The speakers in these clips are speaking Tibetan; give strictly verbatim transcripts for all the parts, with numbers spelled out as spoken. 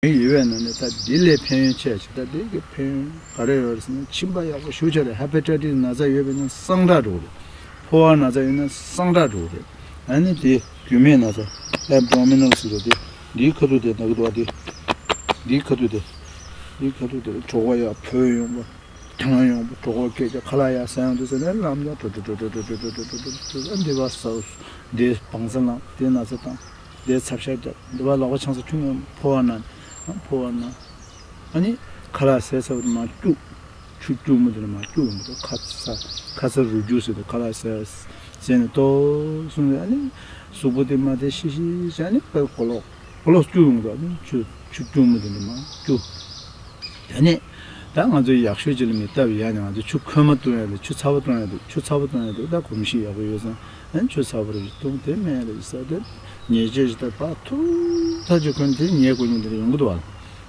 ཡོད་པའི་ནང་ནས་ད་འདི་ལས་ཕན་ཡོན་ཆེ་ཆེ། ད་འདི་གི་ཕན་ཡོན་ག་རེ་ཡོད་རེད་ཟེར་ན། མཆིན་པ་ཡག་པོ་ཞེ་པོ་ཅིག་རེད། ཧེ་པ་ཊའི་ཊི་སི་ན་ཚ་ཡོད་པ་ཡིན་ན་སངས་དྲག་འགྲོ་གི་རེད། ཕོ་བ་ན་ཚ་ཡོད་ན་སངས་དྲག་འགྲོ་གི་རེད། ཨ་ནི་དེ་རྒྱུས་མེད་ན་ཚ་ཨེབ་ཌོ་མི་ནལ་ཟེར་བ་དེ། འདིའི་ཁ་ཐུག་དེ་ན་གི་འདུག་བ། དེ་འདིའི་ཁ་ཐུག་དེ། འདིའི་ཁ་ཐུག་དེ་གྲོད་ཁོག་ཡར་བུད་ཡོང་བ། ཐང་ཡོང་བ། གྲོད་ཁོག་སྐེད་ཀྱི་ཁ་ལག་ཡར་ཟ་ཡོང་དུས་ཟེར་ནས་ལམ་ཡང་ཏོ་ཏོ་ཏོ་ཨ། འདི་བ་ཟ། འདི་བང་ས་ལངས། འདི་ན་ཚ་བཏང་། འདི་ཚབ་ཤ་རྒྱག། འདི་བ་ལག་པ་འཆང་ས་ཁྱོད་ངའི་ཕོ་བ་ན། ཨ། ཕོ་བ་ན། ཨ་ནི་ཁ་ལག་ཟས་ཚར་བ་དེ་མར་སྐྱུག་ཆུ་སྐྱུག་མོ་དེ་ལ་མར་སྐྱུག་ཡོང་གི་འདུག་ཁ་ཚ། ཁ་ཚ་རུ་རྒྱུ་ཟེར་དུས་ཁ་ལག་ཟས་ཟས་ནས་ཏོག་སོང་ནས། ཨ་ནི་གཟུགས་པོ་དེ་མར་དེ་ཤི་ཤི་བྱས་ནས་པའི་གོ་ལོག་གོ་ལོག་སྐྱུག་ཡོང་གི་འདུག་ཨ་ནི་ཆུ་ཆུ་སྐྱུག་མོ་དེ་ལ་མར་སྐྱུག་དེ་ནས་ད་ང་ཚོས་ཡག་ཤོས་ཅིག་ལ་མི་ལྟ་བ་ཡ་ནས་ང་ཚོས་ཆུ་ཁོལ་མ་བཏུང་ཡ་དེ། ཆུ་ཚ་བ་བཏུང་ཡ་དེ། ཆུ་ཚ་བ་བཏུང་ཡ་དེ་ད་གོམས་གཤིས་ཡག་པོ་ཡོད་ཙང་། ཨ་ནི་ཆུ་ཚ་བ་རེ་བཏུང་། དེ་སྨན་རེ་ཟ། དེ་ཉེས་ཆད་ཅིག་ད་བག་ཐུག་ཐག་ཅིག་ཁོན་དེ་ཉེས་དགོས་མཁན་དེ་རེ་ཡོང་གི་འདུག་བ།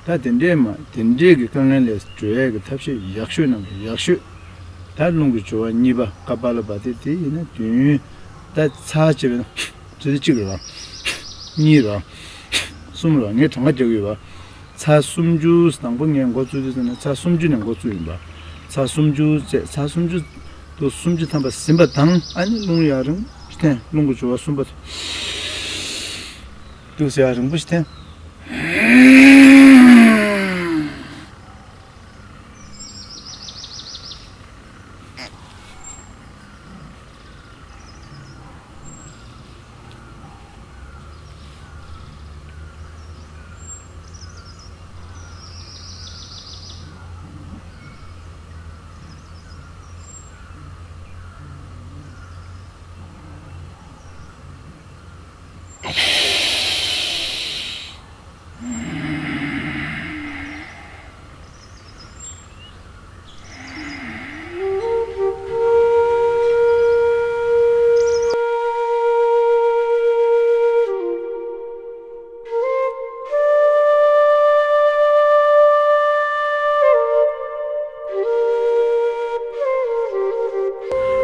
ད་དེ་འདྲས་མ། དེ་འདྲས་ཀྱི་དཀའ་ངལ་ལས་གྲོལ་ཡས་ཀྱི་ཐབས་ཤེས་ཡག་ཤོས་ནང་གི་ཡག་ཤོས། ད་རླུང་གི་སྦྱོར་བ་གཉིས་པ་ཀ་པཱ་ལ་བྷ་ཏི་དེ་ཡིན་ན། དུས་ཡུན་ད་ཚར་བྱས་པ་ན་ཚོད་ལྟ་གཅིག་རེད་བ། གཉིས་རེད་བ། གསུམ་རེད་བ། ངས་གྲངས་ཀ་རྒྱག་གི་ཡོད་བ། ཚར་སུམ་ཅུ། དང་པོ་ངས་འགོ་བཙུགས་དུས་ཙམ་ནས་ཚར་སུམ་ཅུ་ནས་འགོ་བཙུགས་ཡིན་པ། ཚར་སུམ་ཅུ་ཚད། ཚར་སུམ་ཅུ། དུ་སུམ་ཅུ་ཐམ་པ་ཟིན་པ་དང་། ཨ་ནི་རླུང་ཡར་རིང་པོ་ཞིག་འཐེན། རླུང་གི་སྦྱོར་བ་གསུམ་པ་དེ། དུས་ཡར་རིང་པོ་ཞིག་འཐེན།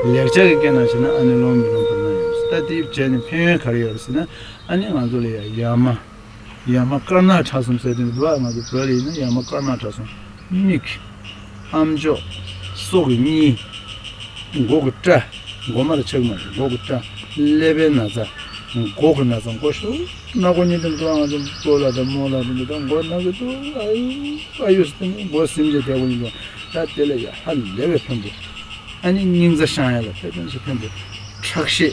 ལེགས་སྦྱར་གྱི་སྐད་ནང་བྱས་ན་ཨ་ནི་ལོང་མི་ལོང་བར་སྣང་ཡོད་ཟེར། ད་དེ་བྱས་ནས་ཕན་ཡོན་ག་རེ་ཡོད་ཟེར་ན། ཨ་ནི་ང་ཚོ་ལ་ཡ་ཡ་མ། ཡ་མ་དཀར་ནག་ཕྲ་གསུམ་ཟེར་དུས་འདུག་བ། ང་ཚོ་བོད་ལ་ཡིན་ན་ཡ་མ་དཀར་ནག་ཕྲ་གསུམ། མིག་ཨམ་ཅོག་སོ་གི་གཉིས། མགོ་གི་སྐྲ། མགོ་མ་ལ་ཆགས་མ་རེད། མགོ་གི་སྐྲ། ཀླད་པའི་ན་ཚ། མགོ་གི་ན་ཚ། མགོ་ཤོར། སྣ་སྒོ་གཉིས་དེ་འདུག་ང་ཚོ་སྤོ་ལགས་དང་རྨོ་ལགས་དེ་འདུག་ད་མགོ་ན་གི་འདུག་ཨ་ཡུ་ཨ་ཡུ་ཟེར་ནས་མགོ་སིམ་བྱས་བསྡད་དགོས་ཡིན་འདུག་ད་དེ་ལ་ཡ་ཧ་ལས་པའི་ཕན་པོ། ཨ་ནི་སྙིང་རྩ་བཤང་ཡ་ལ་ཕན་ཐོགས་ཤིག་ཕན་པོ། ཁྲག་ཤེད།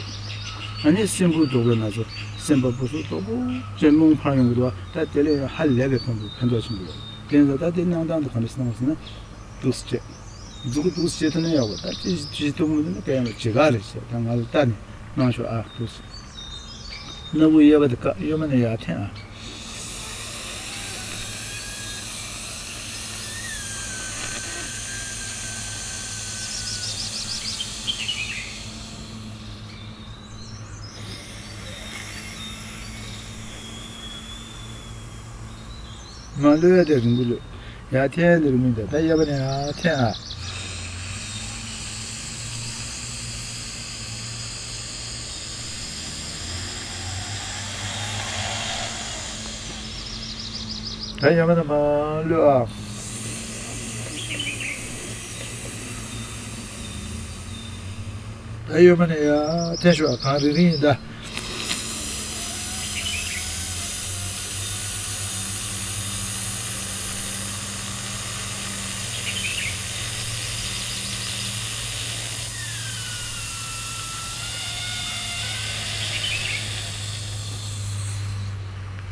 ཨ་ནི་སེམས་ཁུར་དོག་པའི་ན་ཚ། སེམས་པ་སྦུ་སུབ་དོག་པོ་བྱས་རླུང་འཕར་ཡོང་གི་འདུག་ད་དེ་ལ་ཡ་ཧ་ལས་པའི་ཕན་པོ་ཕན་ཐོགས་ཆེན་པོ་ཡོད། དེ་ཡིན་ཙང་ད་དེ་གནང་སྟངས་དེ་ག་འདྲ་ཞིག་གནང་བ་ཟེར་ན། འདུག་སེ་བྱས། མཛུབ་གུ་འདུག་སེ་བྱེད་ཐུབ་ན་ཡག་པོ། ད་ཅི་ཅི་ཐུབ་མི་ཐུབ་ན་སྐད་ཡང་ལ་ཇི་ག་རེད་བྱས། ད་ང་ལ་ལྟ་ནས་གནང་ཤོག་ཨ། འདུག་སེ། སྣ་བུག་གཡས་པ་དེ་བཀག་གཡོན་མ་ནས་ཡར་འཐེན་ཨ། མར་གློད་ཡ་དེ་རིང་པོ་གློད། ཡར་འཐེན་ཡ་དེ་རིང་མིན་ད། ད་གཡས་པ་ནས་ཡར་འཐེན་ཨ། ད་གཡོན་མ་ནས་མར་གློད་ཨ། ད་གཡོན་མ་ནས་ཡར་འཐེན་ཤོག་ཨ། གང་རིང་རིང་ཡིན་ད།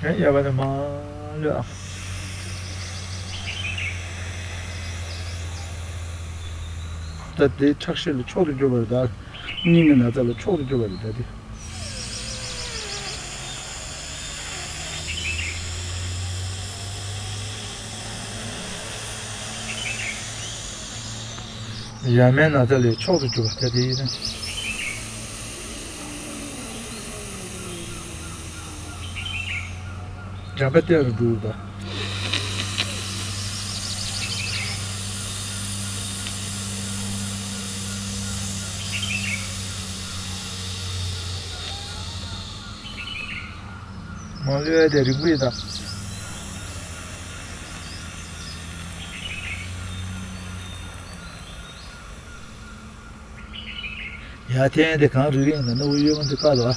ཡང་གཡས་པ་ནས་མར་གློད་ཨ། ད་དེ་ཁྲག་ཤེད་ལ་མཆོག་ཏུ་གྱུར་པ་རེད་ད། སྙིང་གི་ན་ཚ་ལ་མཆོག་ཏུ་གྱུར་པ་རེད་ད་དེ། ཡ་མའི་ན་ཚ་ལས་མཆོག་ཏུ་གྱུར་པ་ད་དེ་ཡིན་ན། འགྲམ་པ་བལྟས་རུ་འགྲོ་ད། མ་གློད་ཡ་དེ་རིང་པོ་ཡིན་ད། ཡར་འཐེན་དེ་གང་རིག་རིག་ཡིན་ད། སྣ་བུག་གཡོན་མ་འདི་བཀག་དོ།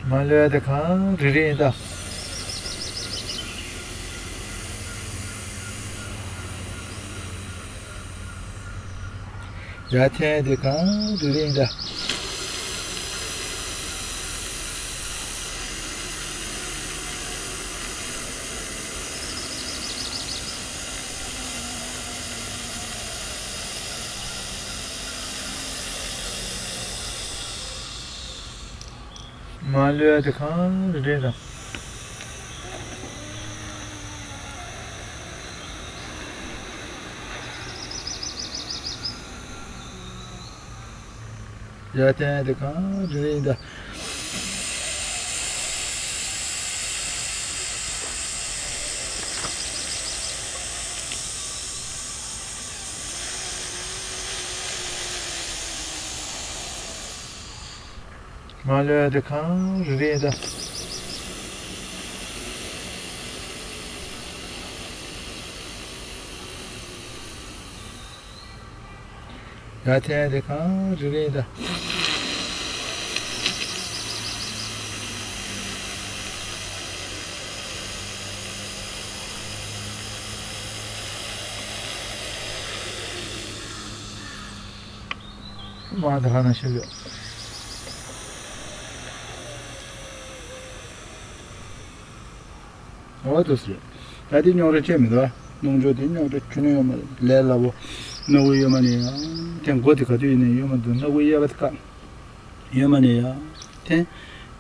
མར་གློད་དེ་གང་རིག་རིག་ཡིན་ད། ཡར་འཐེན་དེ་གང་རིག་རིག་ཡིན་ད། མར་གློད་དེ་གང་རིག་རིག་དང་། ཡར་འཐེན་དེ་གང་རིག་རིག་དང་། མར་གློད་དེ་གང་རིག་རིག་དང་། ཡར་འཐེན་དེ་གང་རིག་རིག་དང་། མར་དེ་གང་ན་ཤོད་ཡོད། འོ་དེ་སེ། ད་དེ་རྙོག་དྲ་ཅི་མི་འདུག་ཨ། རླུང་སྦྱོར་དེ་རྙོག་དྲ་ཁྱོན་ནས་ཡོད་མ་རེད། ལས་སླ་པོ། སྣ་བུག་གཡོན་མ་ནས་ཡར་འཐེན། མགོ་དེ་ག་དུས་ཡིན་ནའི་གཡོན་མ་འདུག་སྣ་བུག་གཡས་པ་དེ་བཀག་གཡོན་མ་ནས་ཡར་འཐེན།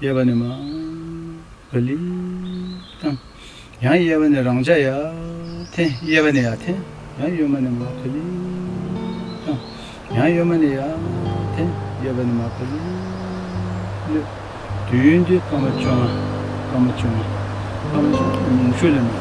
གཡས་པ་ནས་མར་ག་ལེར་བཏང་། ཡང་གཡས་པ་ནས་རང་འཇགས་ཡར་འཐེན། གཡས་པ་ནས་ཡར་འཐེན། ཡང་གཡོན་མ་ནས་མར་ག་ལེར་བཏང་། ཡང་གཡོན་མ་ནས་ཡར་འཐེན། གཡས་པ་ནས་མར་ག་ལེར་གློད། དུས་ཡུན་དེ་སྐར་མ་བཅོ་ལྔ། སྐར་མ་བཅོ་ལྔ། སྐར་མ་བཅོ་ལྔ་ཉུང་ཤོས་ལ་ནི།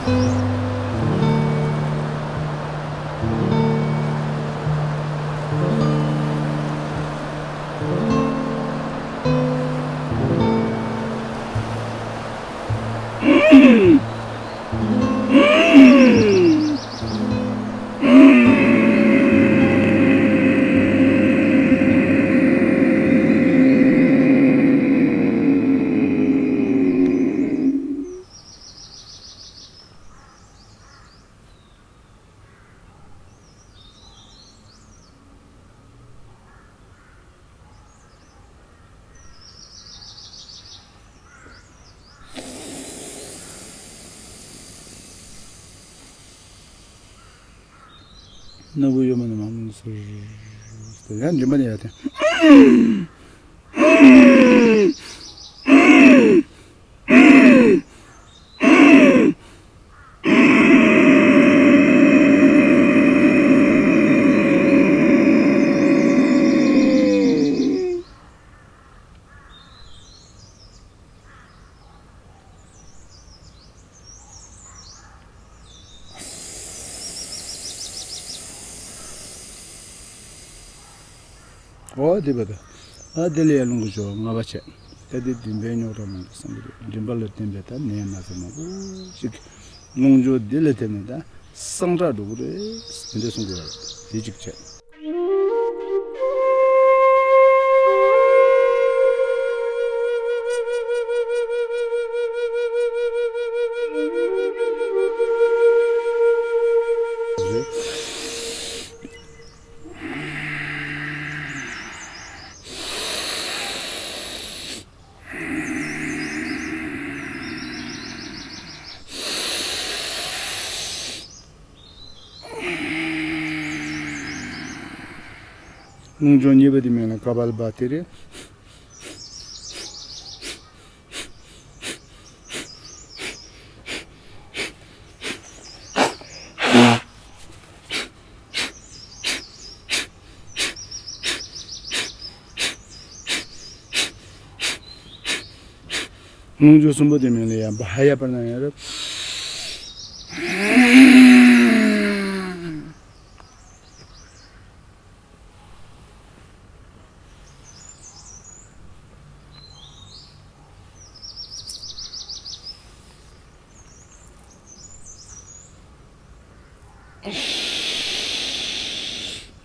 སྣ་བུག་གཡོན་མ་ནས་མར་ལྷུང་སོང་། ཡང་མགྲིན་པ་ནས་ཡར་འཐེན། འོ་དེ་བས་ད། ཨ་དེ་ལས་ཡར་རླུང་གི་སྦྱོར་བ་ལྔ་པ་བྱས། ད་དེ་མགྲིན་པའི་རྙོག་དྲ་མང་དུ་སངས་ཀྱི་རེད། མགྲིན་པ་ལ་བརྟེན་པའི་ད་ནད་ན་ཚ་མང་པོ་ཞིག་རླུང་སྦྱོར་འདི་ལ་བརྟེན་ནས་ད་སངས་དྲག་འགྲོ་གི་རེད། དེ་འདྲ་གསུང་གི་ཡོད་རེད། དེ་གཅིག་བྱས། རླུང་སྦྱོར་གཉིས་པ་དེ་མིང་ལ་ཀ་པཱལ་བྷ་ཏི་རེད། རླུང་སྦྱོར་གསུམ་པོ་དེ་མིང་ལ་ཡང་བྷ་ཧ་ཡ་པ་ར་ན་ཡ་རེད།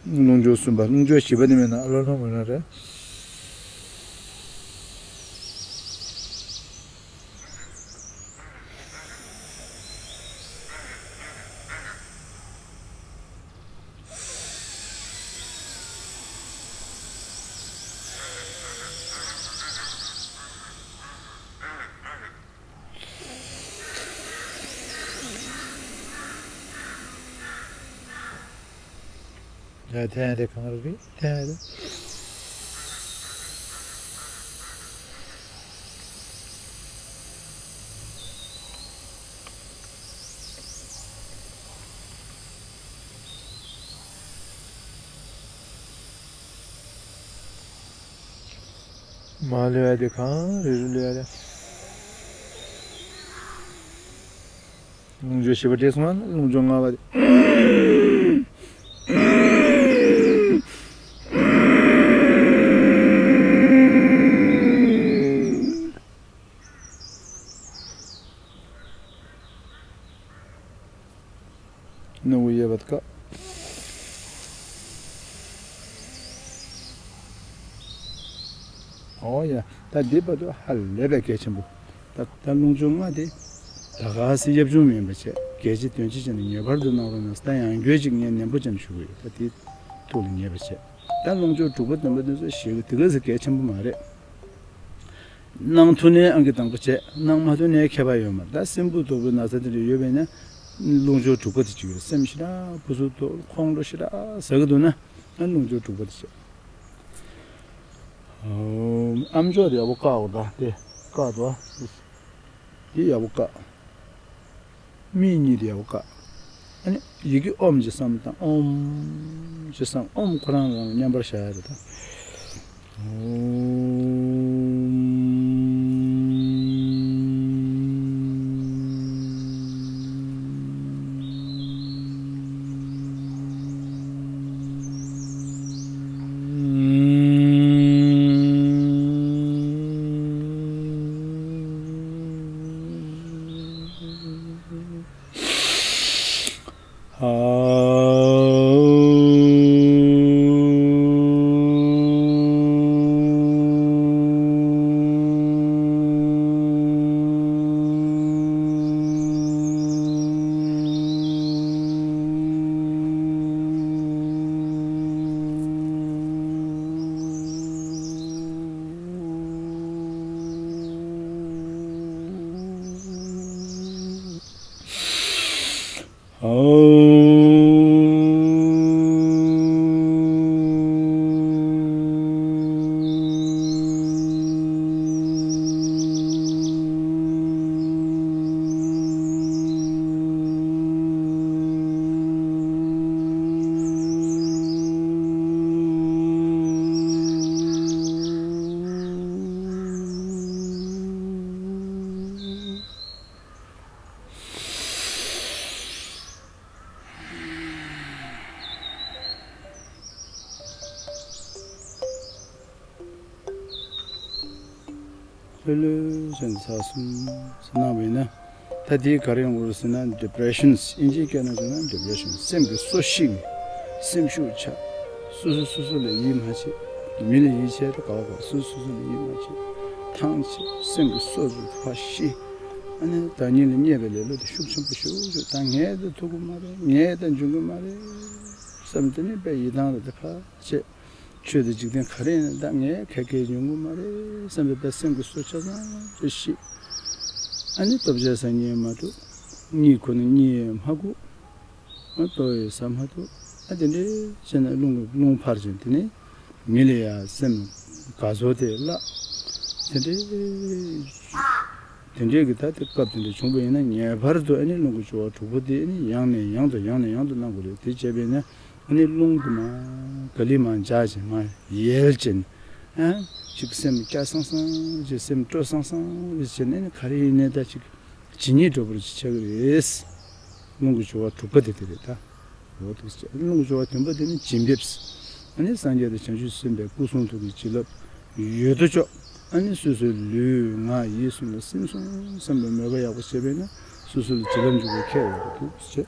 རླུང་སྦྱོར་གསུམ་པ། རླུང་སྦྱོར་བཞི་པ་ནི་མེད་ན་ཨ་ལོ་ལོ་མོ་ན་རེད། ཡ་དེ་ཡང་དེ་གང་རེད། དེ་ཡང་དེ། མ་ལུས་ཡ་དེ་གང་རེད། རུ་ལུས་ཡ་དེ། རླུང་སྦྱོར་བཞི་པ་འདྲེས་སོང་ན་རླུང་སྦྱོར་ལྔ་པ་དེ། སྣ་བུག་གཡས་པ་དེ་བཀག། ཨོ་ཡ། ད་འདི་བར་དུ་ཧ་ལས་པའི་གལ་ཆེན་པོ། ད་ད་རླུང་སྦྱོར་ལྔ་དེ་ད་ག་སེ་ཡབ་ཆུང་མིན་པ་བྱས། གལ་ཆེ་དོན་ཆེ་བྱས་ནས་ངེས་པར་དུ་གནང་རོགས་གནང་། ད་ཡང་བསྐྱར་ཅིག་ངས་ནན་པོ་བྱས་ནས་ཞུ་གི་ཡོད། ད་དེ་ཐུགས་ལ་ངེས་པ་བྱས། ད་རླུང་སྦྱོར་དྲུག་པ་བདུན་པ་དེ་ཚོ་ཞེ་གི་དེ་ག་སེ་གལ་ཆེན་པོ་མ་རེད། གནང་ཐུབ་ནའི་ཨང་ཀི་དང་པོ་བྱས། གནང་མ་ཐུབ་ནའི་ཁྱད་པར་ཡོད་མ་རེད། ད་སྲིན་འབུ་ལྟ་བུའི་ན་ཚ་དེ་འདྲ་ཡོད་པས་ན་རླུང་སྦྱོར་དྲུག་པ་དེ་གཅིག་ཡོད། སེམས་ཞེ་དྲག་སྦུ་སུབ་ཏོག་ཁོང་ཁྲོ་ཞེ་དྲག་ཟ་གི་འདུག་ན། ཨ་རླུང་སྦྱོར་དྲུག་པ་དེ་བྱས། ཨམ་ཅོག་དེ་ཡག་པོ་བཀག་འོ། ད་དེ་བཀག་འདུག་ཨ། དེ་ཡག་པོ་བཀག། མིག་གཉིས་དེ་ཡག་པོ་བཀག། ཨ་ནི་ཡི་གེ་ཨོམ་ཅིག་བསམ་བློ་བཏང་། ཨོམ་ཅིག་བསམ། ཨོམ་ཁོ་རང་རང་ལ་མཉམ་པར་བཞག་ཡ་རེད་ད། ཨོམ། ལྷོད་ལྷོད་བྱས་ནས་ཚར་གསུམ་ཙམ་གནང་བ་ཡིན་ན། ད་དེས་ག་རེ་ཡོང་གི་རེད་ཟེར་ན། ཌི་པི་རེ་ཤན། དབྱིན་ཇིའི་སྐད་ནང་བྱས་ན་ཌི་པི་རེ་ཤན། སེམས་ཀྱི་སོ་བཤིག་ནས་སེམས་ཤུགས་ཆག། སོ་སོས་སོ་སོ་ལ་ཡིད་མ་ཆེས། མི་ལ་ཡིད་ཆེས་ད་ག་བ་ག་བ། སོ་སོས་སོ་སོ་ལ་ཡིད་མ་ཆེས། ཐང་ཆད། སེམས་ཀྱི་སོ་རུ་ཕར་བཤིག། ཨ་ནི་བདག་ཉིད་ལ་བརྙས་པའི་ལེ་ལོ་དེ་ཤུགས་ཆེན་པོ་ཞེ་པོ་ཅིག། ད་ངས་ད་ཐུབ་ཀྱི་མ་རེད། ངས་ད་འབྱུང་གི་མ་རེད་བསམ། དེ་ནས་དཔེ་ཡིད་ཐང་ལ་དེ་ཕར་བྱས། ཆོས་དང་འཇིག་རྟེན་ག་རེ་ཡིན་ན་ད་ངས་ག་གེ་འབྱུང་གི་མ་རེད་བསམ་པའི་དཔེ་སེམས་ཀྱི་སོ་ཆ་ཚང་དེ་བཤིག། ཨ་ནི་ལྟོ་ཆས་ཟ་སྙིང་མ་འདོད། གཉིད་ཁོ་ན་གཉིད་མ་ཁུག། ཨ་ལྟོ་ཡང་ཟ་མ་ཐུབ། ཨ་དེ་འདྲས་བྱས་ན་རླུང་རླུང་འཕར་ཅིང་། དེ་ནས་མི་ལ་ཡང་སེམས་དགའ་ཚོར་དེ་བརླག། དེ་འདྲས། དེ་འདྲས་ཀྱི་ད་དེ་སྐབས་དེ་འདྲས་བྱུང་བ་ཡིན་ན། ངེས་པར་དུ་ཨ་ནི་རླུང་གི་སྦྱོར་བ་དྲུག་པོ་དེ་ཨ་ནི་ཡང་ནས་ཡང་དུ་ཡང་ནས་ཡང་དུ་གནང་དགོས་རེད། དེ་བྱས་པས་ན་ཨ་ནི་རླུང་དེ་མར་ག་ལེར་མར་འཇགས་ཅིང་མར་ཡལ་ཅིང་། ཨ་ཅིག་སེམས་སྐྱ་སང་སང་ཅིག། སེམས་སྤྲོ་སང་སང་ཅིག་བྱས་ནས་ཨ་ནི་ག་རེ་ཡིན་ནའི་ད་ཅིག་ཇི་སྙེད་འགྲོ་བར་ཆགས་ཀྱི་རེད། རླུང་གི་སྦྱོར་བ་དྲུག་པ་དེ་དེ་རེད་ད། འོ་དེ་རླུང་གི་སྦྱོར་བ་བདུན་པ་དེ་ནི་བྱིན་འབེབས། ཨ་ནི་སངས་རྒྱས་དང་བྱང་ཆུབ་སེམས་དཔའི་སྐུ་གསུང་ཐུགས་ཀྱི་བྱིན་རླབས་ཡོད་དོ་ཅོག། ཨ་ནི་སོ་སོའི་ལུས་ངག་ཡིད་གསུམ་ལ་སིམ་སོང་བསམ་པའི་མོས་པ་ཡག་པོ་བྱས་པས་ན་སོ་སོ་ལ་བྱིན་རླབས་འཇུག་པའི་ཁྱད་ཡོད་པ་འདུག་ཟེར།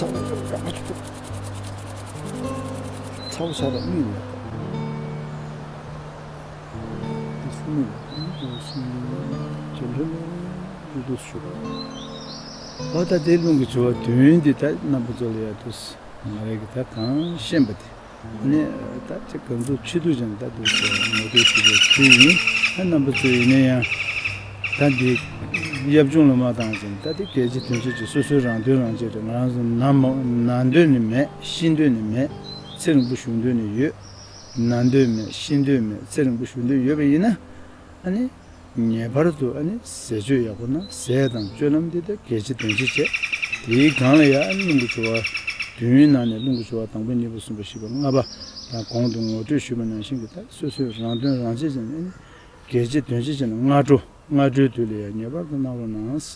ཚ་བོ་ཡོད་ར་མ་ཆུ། ཚ་བོ་ཆགས་པ་གཉིས་ཡོད། འདི་གསུམ་ཡོད། འདི་གསུམ་ཡོད། ཇེ་ལྷོད་ལྷོད་དུ་ཞུགས། འོ་ད་དེ་རླུང་གི་སྦྱོར་བ་བདུན་འདི་ད་རྣམ་པ་ཚོ་ལ་ཡ་དུས་ང་རེ་གི་ད་གང་ཤེས་པ་དེ། ནས་ད་ཅིག་གང་ཚོ་ཆེད་དུ་ཅན་ད་དུ་ངོ་སྤྲོད་ཞུ་བའི་ཚུལ་ཡིན། ཨ་རྣམ་པ་ཚོ་ཡིན་ན་ཡང་ད་འདི་ཡབ་ཆུང་ལ་མ་བཏང་ཅན་ད་འདི་སྐད་ཆ་དོན་ཆེད་ཀྱི་སོ་སོའི་རང་དོན་རང་ཆེད་དུ་ང་རང་ཚོ་ན་མ་ན་འདོད་ནི་མེད། ཤི་འདོད་ནི་མེད། ཚེ་རིང་པོ་བཞུགས་འདོད་ནི་ཡོད། ན་འདོད་མེད། ཤི་འདོད་མེད། ཚེ་རིང་པོ་བཞུགས་འདོད་ཡོད་པ་ཡིན་ན་ཨ་ནི། ངེས་པར་དུ་ཨ་ནི་ཟས་སྤྱོད་ཡག་པོ་ན་ཟས་དང་སྤྱོད་ལམ་འདི་དག་གལ་ཆེ་དོན་ཆེ་བྱས། དེའི་སྒང་ལ་ཡང་ཨ་ནི་རླུང་གི་སྦྱོར་བ་བདུན་ནང་ནས་རླུང་གི་སྦྱོར་བ་དང་པོ་གཉིས་པ་གསུམ་པ་བཞི་པ་ལྔ་པ་དང་གོང་དུ་ངོ་སྤྲོད་ཞུས་པ་ནང་བཞིན་གྱི་ད་སོ་སོའི་རང་དོན་རང་གཅེས་བྱས་ནས་ཨ་ནི་གལ་ཆེ་དོན་ཆེ་བྱས་ནས་སྔ་དྲོ་སྔ་དྲོའི་དུས་ལ་ཡང་ངེས་པར་དུ་གནང་རོགས་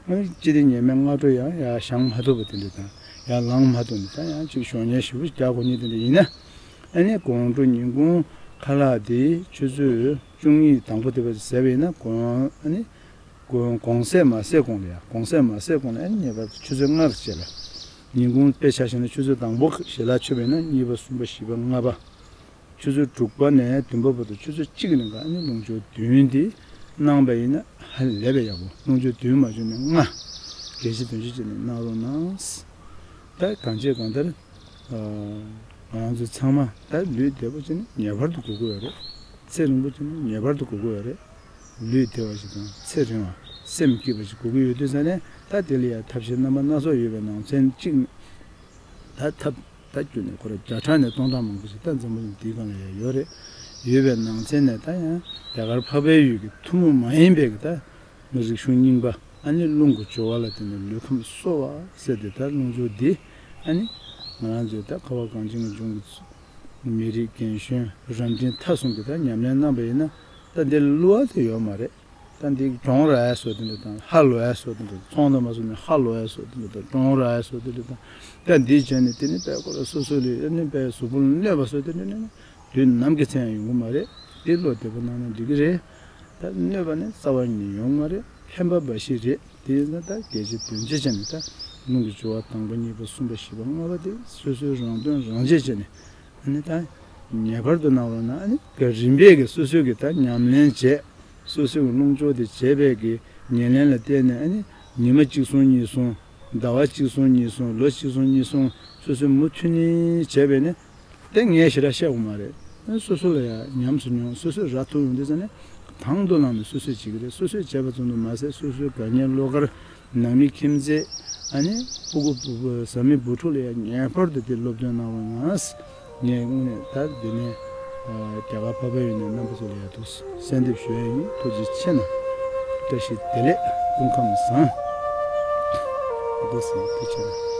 གནང་། ཨ་ནི་སྤྱི་བདེ་ཉེས་མེད་སྔ་དྲོ་ཡང་ཡང་བཞེངས་མ་ཐུབ་པ་དེ་འདྲ་དང་ཡང་ལངས་མ་ཐུབ་ནས་ད་ཡང་ཅིག་ཞོགས་ཉལ་ཞེ་པོ་རྒྱག་དགོས་ཉེན་དེ་འདྲ་ཡིན་ན། ཨ་ནི་དགོང་དྲོ་ཉིན་གུང་ཁ་ལག་དེ་ཆུ་ཚོད་བཅུ་གཉིས་དང་པོ་དེ་བ་ཟས་པ་ཡིན་ན་དགོང་ཨ་ནི་དགོང་དགོང་ཟས་མ་ཟས་གོང་ལ་ཡ་དགོང་ཟས་མ་ཟས་གོང་ལ་ཨ་ནི་ངེས་པར་དུ་ཆུ་ཚོད་ལྔ་རེ་བྱས་ལ་ཉིན་གུང་དཔེ་ཆ་བཞག་ན་ཆུ་ཚོད་དང་པོ་ཞལ་ལག་མཆོད་པ་ཡིན་ན་གཉིས་པ་གསུམ་པ་བཞི་པ་ལྔ་པ། ཆུ་ཚོད་དྲུག་པ་ནས་བདུན་པ་བར་དུ་ཆུ་ཚོད་གཅིག་ནས་ཨ་ནི་རླུང་སྦྱོར་བདུན་འདི་གནང་པ་ཡིན་ན་ཧ་ལས་པའི་ཡག་པོ། རླུང་སྦྱོར་བདུན་མ་བྱུང་ན་ལྔ། གལ་ཆེ་དོན་ཆེ་བྱས་ནས་གནང་རོགས་གནང་། ད་གང་བྱས་གང་ལྟར། ང་རང་ཚོ་ཚང་མ་ད་ལུས་བདེ་བ་ཅན་ངེས་པར་དུ་དགོས་ཀྱི་ཡོད་རེད། ཚེ་རིང་པོ་ཅན་ངེས་པར་དུ་དགོས་ཀྱི་ཡོད་རེད། ལུས་བདེ་བ་ཞིག་དང་ཚེ་རིང་བ་སེམས་སྐྱིད་པ་ཞིག་དགོས་ཀྱི་ཡོད་དུས་ཙང་ནས་ད་དེ་ལ་ཡང་ཐབས་ཤེས་རྣམ་པ་སྣ་ཚོགས་ཡོད་པའི་ནང་ཚན་གཅིག་ནི་ད་ཐབས་ད་བསྐྱུར་ནས་ཁོ་ར་བརྒྱ་ཕྲག་ནས་སྟོང་ཕྲག་མང་པོ་ཞིག་ད་འཛམ་བུ་གླིང་འདིའི་སྒང་ལ་ཡང་ཡོད་རེད། ཡོད་པའི་ནང་ཚན་ནས་ད་ཡང་རྒྱ་གར་འཕགས་པའི་ཡུལ་གྱི་ཐུན་མོང་མ་ཡིན་པའི་གི་ད། རིག་གཞུང་རྙིང་པ་ཨ་ནི་རླུང་གི་སྦྱོར་བ་ལ་བརྟེན་ནས་ལུས་ཁམས་གསོ་བ་ཟེར་ཏེ་ད་རླུང་སྦྱོར་འདི་ཨ་ནི་ང་རང་ཚོའི་ད་ཁ་བ་གངས་ཅན་གྱི་ལྗོངས་ཀྱི་མི་རིགས་རྒན་གཞོན་རབ་འབྲིང་ཐ་གསུམ་གྱིས་ད་ཉམས་ལེན་གནང་པ་ཡིན་ན་ད་འདི་བསླུ་བ་དེ་ཡོད་མ་རེད། ད་འདི་གྲོང་ར་ཡ་སོགས་དེ་འདྲ་དང་ཧ་ལོ་ཡ་སོགས་དེ་འདྲ་ཚོང་དང་མ་སོགས་ནས་ཧ་ལོ་ཡ་སོགས་དེ་འདྲ་དང་གྲོང་ར་ཡ་སོགས་དེ་འདྲ་དང་ད་འདི་བྱས་ནས་དེ་ནི་དཔེ་ཁོ་ར་སོ་སོ་ལས་ཨ་ནི་དཔེ་གཟུགས་པོ་ལ་གནོད་པ་སོགས་དེ་འདྲ་ནི་དུས་ནམ་གྱི་ཚེ་ཡང་ཡོང་གི་མ་རེད། དེ་བློ་བདེ་པོ་གནང་ན་འགྲིག་གི་རེད། ད་གནོད་པ་ནི་རྩ་བ་ཉིད་ནས་ཡོང་མ་རེད། ཕན་པ་འབའ་ཞིག་རེད། དེ་ཡིན་ན་ད་གལ་ཆེ་དོན་ཆེ་བྱས་ནས་ད་རླུང་གི་སྦྱོར་བ་དང་པོ་གཉིས་པ་གསུམ་པ་བཞི་པ་ལྔ་པ་དེ་སོ་སོའི་རང་དོན་རང་གཅེས་བྱས་ནས་ཨ་ནི་ད་ངེས་པར་དུ་གནང་རོགས་གནང་། ཨ་ནི་རིམ་པས་ཀྱི་སོ་སོའི་གི་ད་ཉམས་ལེན་བྱས་སོ་སོའི་གི་རླུང་སྦྱོར་དེ་བྱས་པའི་གི་ཉམས་ལེན་ལ་བརྟེན་ནས་ཨ་ནི་ཉི་མ་གཅིག་སོང་གཉིས་སོང་ཟླ་བ་གཅིག་སོང་གཉིས་སོང་ལོ་གཅིག་སོང་གཉིས་སོང་སོ་སོའི་མུ་མཐུད་ནས་བྱས་པས་ནི། དེ་ངས་ཞེ་དྲག་བཤད་དགོས་མ་རེད། སོ་སོ་ལ་ཡང་ཉམས་སུ་མྱོང་། སོ་སོས་ར་ཐུག་ཡོང་དུས་ཙ་ནས་དང་དུ་བླངས་ནས་སོ་སོས་བྱེད་ཀྱི་རེད། སོ་སོས་བྱས་པ་ཙམ་དུ་མ་ཟད་སོ་སོའི་དགའ་ཉེ་བློ་དཀར་ནང་མི་ཁྱིམ་མཚེས་ཨ་ནི་སྤུ་གུ་བུ་བུ་བཟའ་མི་བུ་ཕྲུག་ལ་ཡང་ངེས་པར་དུ་དེ་སློབ་སྟོན་གནང་རོགས་གནང་། ངས་དངོས་གནས་ད་འདི་ནས་རྒྱ་གར་འཕགས་པའི་ཡུལ་ནས་རྣམ་པ་ཚོ་ལ་ཡང་དུ་གསལ་འདེབས་ཞུ་ཡ་ཡིན། ཐུགས་རྗེ་ཆེ་གནང་། བཀྲ་ཤིས་བདེ་ལེགས། སྐུ་ཁམས་བཟང་། བདེ་སྲུང་ཐུགས་ཆེ་གནང་།